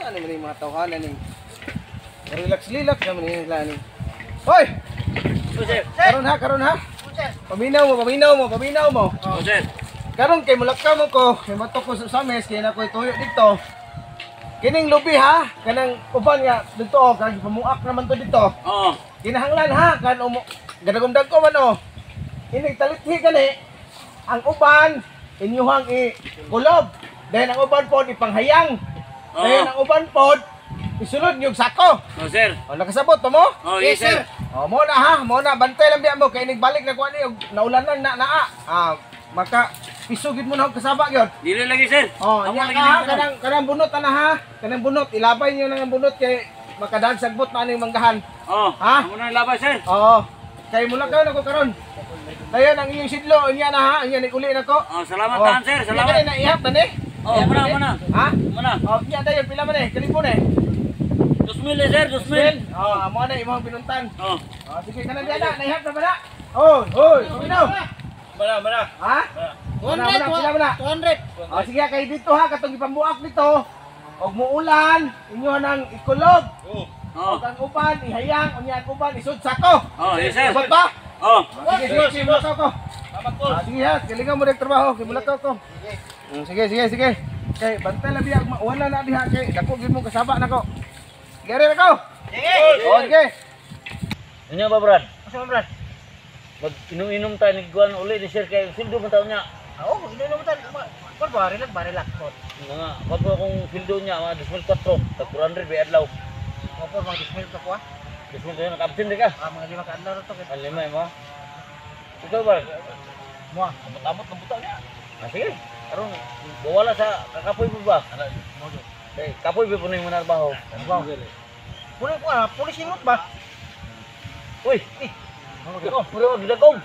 Unsa naman yung mga tawhana ni? Relax-relax naman yung nila ni. Hoy! Sir. Karon ha, karon ha. Paminaw mo, paminaw mo, paminaw mo. Oh, sir. Karon kay mulakaw mo ko, kay matok ko sa Sames, kay na ko'y tuyo dito. Kining lubi ha, kanang uban nga dito oh, kag pamuak naman to dito. Oo. Kinahanglan ha, kan umo gadagom-dagko man oh. Inig talithi gani ang uban inyuhang i kulob. Dayon ang uban pod ipanghayang. Dayon ang uban pod isulod niyog sako. Oh, sir. O nakasabot pa mo? Oh, yes, sir. O mo na ha, mo na bantay lang biya mo kay inig balik na ko ani og naulanan na naa. Ah, maka piso gid mo na og kasaba gyud. Dili lagi, sir. Oh, Amo nya lagi ka ha, dili. Kanang kanang bunot ana ha. Kanang bunot ilabay niyo lang ang bunot kay makadagsag-bot na aning manggahan. Oh, Ha? amo na labay, sir. Oo. Kay mula kayo nako karon. Dayon ang iyong sidlo unya na ha, unya uli nako. Oh, salamat tahan, sir. Salamat. Salamat. Na ihap na ni. Oh, muna, muna. Ha? Muna. Oh, nya dayon pila man eh, kalipon eh. 2,000 eh, sir, 2,000. Oh, amo na imong binuntan. Oh. Oh, sige kana diya na, naihap na ba na? Oh, hoy, paminaw. Mana, mana. Ha? Mana, mana, pila man na? 200. Oh, sige kay dito ha, katong gipambuak dito. Og muulan, inyo nang ikulob. Oh. Og ang uban ihayang, unya ang uban isud sako. Oh, yes, sir. Sabot ba? Oh. Sige, sige, sige, mulakaw ko. Ah, sige ha, galingan mo rin trabaho, kay mulakaw ko. Sige, sige, sige. Kay bantay lang biya, wala na diha kay dako gyud mo kasaba nako. Sige na ko. Sige. Oh, sige. Ano ba, Brad? Asa man, Brad? Mag-inom-inom tayo, nagkuhan uli ni sir kay sildo man taon niya. Oo, inom tayo. Kung ba, relax ba, relax po. Mga, bago akong sildo niya, mga 2004, tag 400 ba adlaw. Opo, mga 10,000 ka po ah. 2000 tayo, naka-absent ka. Ah, mga 5 ka adlaw na to. Ang lima, eh, mo. Ikaw ba? Mo. Amot-amot ng butang niya. Ah, sige. Karon, wala sa kakapoy mo ba? Eh, kapoy ba po na yung manarbaho? Pulis ko ah, pulis imot ba? Uy! Eh! Oh, puro dagom.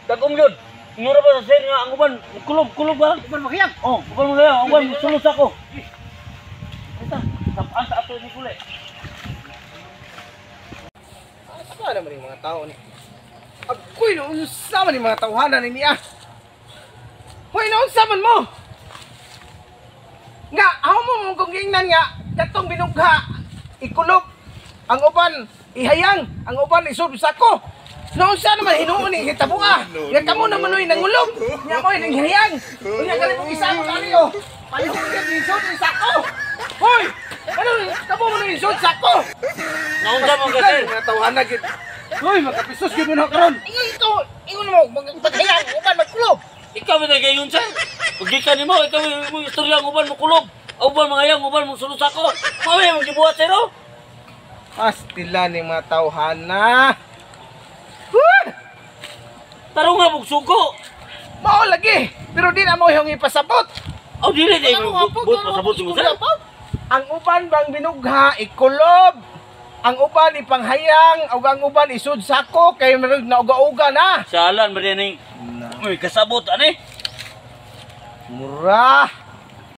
Dagom yun. Mura ba sa sir nga ang uban? Kulob, kulob ba? Uban maghiyang. Oh, uban mo ang uban sulod sa ko. Ita, sapaan sa ato ni kule. Asa naman yung mga tao ni? Agoy, naunsa man yung mga tawhanan ni niya. Hoy, naunsa man mo? Nga, aw mo mong kung giingnan nga, katong binugha, ikulob, ang uban, ihayang, ang uban, isod sako. Naunsa naman, hinuon ni hitabo ah. Nga kamo naman oy nangulog. Nga mo nang hihayang. Unya kani mong isa ko tali oh. Palihog nga isod ni sako. Hoy, ano kamo mo nang isod sako? Naunsa mo ka sir? Mga tawhana gid. Hoy, makapisos gyud mo na karon. Ingon ikaw, ingon mo, maghiyang, uban magkulob. Ikaw ba nagayon sir? Paggikan nimo, ikaw mo istorya ang uban mo kulob. Ang uban mga yang uban mo sulod sa ko. Mao mo gibuhat sir oh. Pastila ni mga tawhana. Huh! Tarong nga bugsugo. Mao lagi, pero di na mo yung ipasabot. Aw dili di Ano nga po, buot pasabot mo sir. Ang uban bang binugha ikulob. Ang uban ipanghayang, ug ang uban isud sako kay marag nauga-uga na. Salan ba din ning Uy, kasabot ani? Mura.